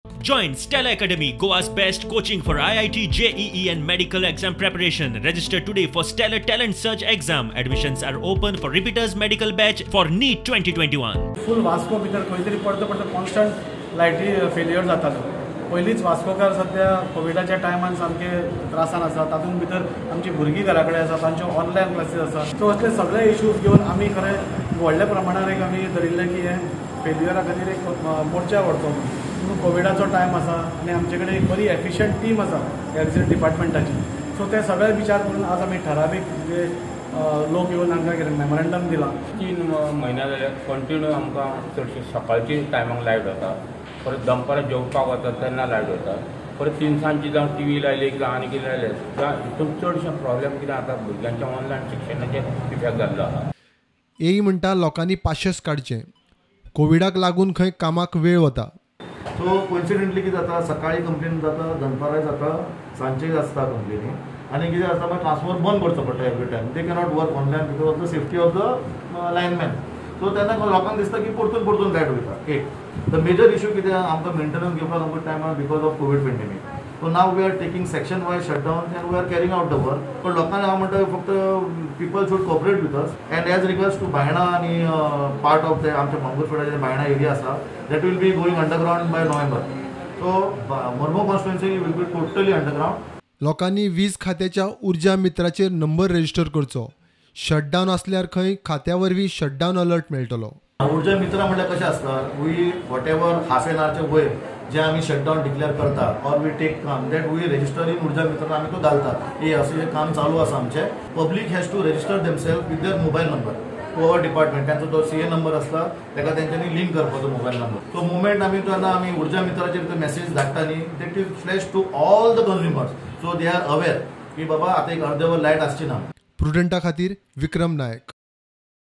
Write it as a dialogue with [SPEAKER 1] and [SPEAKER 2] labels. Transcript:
[SPEAKER 1] Join Stella Academy, Goa's best coaching for IIT, JEE, and medical exam preparation. Register today for Stellar Talent Search exam. Admissions are open for repeaters medical batch for NEET 2021.
[SPEAKER 2] Full Vasco भितर खंय तरी परतो परतो constant लायटी failure जाताल्यो. पयलींच वास्कोकार सद्या कोविडाच्या टायमान सामके त्रासान आसा. तातूंत भितर आमची भुरगीं घरा कडेन आसा, तांच्यो ऑनलायन क्लासीस आसा. सो असले सगळे इश्यूज घेवन आमी खरें व्हडल्या प्रमाणार एक आमी धरिल्लें की हें फेल्युअरा खातीर एक मोर्चा व्हरचो म्हणून. कोविडाचो टायम आसा आनी आमचे कडेन एक बरी एफिशियंट टीम आसा इलेक्ट्रिसिटी डिपार्टमेंटाची. सो ते सगळे विचार करून आज आमी ठरावीक जे लोक येवन हांकां कितें मेमोरेंडम दिलां.
[SPEAKER 3] 3 म्हयने जाले कंटिन्यू आमकां चडशे सकाळची टायमाक लायट वता, परत दनपारां जेवपाक वता तेन्ना लायट वता, परत तिनसांजची जावं टी व्ही लायली जावं आनी कितें लायलें जावं हितून चडशे प्रॉब्लेम कितें आतां भुरग्यांच्या ऑनलायन शिक्षणाचेर इफेक्ट जाल्लो आसा.
[SPEAKER 4] एई म्हणटा लोकांनी पाशेस काडचें, कोविडाक लागून खंय कामाक वेळ वता.
[SPEAKER 5] सो कोइन्सिडंटली कितें जाता, सकाळी कंप्लेन जाता, दनपाराय जाता, सांजचेय आसता कंप्लेनी. आनी कितें जाता मागीर ट्रान्सफॉर्मर बंद करचो पडटा every time. They cannot work online because of the safety of the lineman. So तेन्ना लोकांक दिसता की परतून परतून लायट वयता. एक the major issue कितें, आमकां मेंटेनन्स घेवपाक आमकां टायम आहा because of Covid pandemic. So now we are taking section wise shutdown and we are carrying out the work. पण लोकांनी हांव म्हणटा फक्त people should cooperate with us. And as regards to Baina आनी part of ते आमच्या मांगूरफेडाचे Baina area आसा, that will be going underground by November. So Mormugao constituency will be totally underground.
[SPEAKER 4] लोकांनी वीज खात्याच्या ऊर्जा मित्राचेर नंबर रजिस्टर करचो. शटडावन आसल्यार खंय खात्या वरवीं शटडावन अलर्ट मेळटलो.
[SPEAKER 5] ऊर्जा मित्र म्हणल्यार कशें आसता, we whatever half an आवरचे वयर जे आमी शटडावन डिक्लेअर करता ऑर we take काम that we register in Urja Mitra, आमी तो घालता की अशें जें काम चालू आसा आमचें. Public has to register themself with their mobile number to our department. तांचो तो सी ए नंबर आसता ताका तेंच्यांनी लिंक करपाचो मोबायल नंबर. सो मुवमेंट आमी तेन्ना आमी ऊर्जा मित्राचेर तो मॅसेज धाडटा न्ही, that is flash to all the consumers. So they are aware की बाबा आतां एक अर्दे वर लायट आसची ना.
[SPEAKER 4] प्रुडंटा खातीर विक्रम नायक.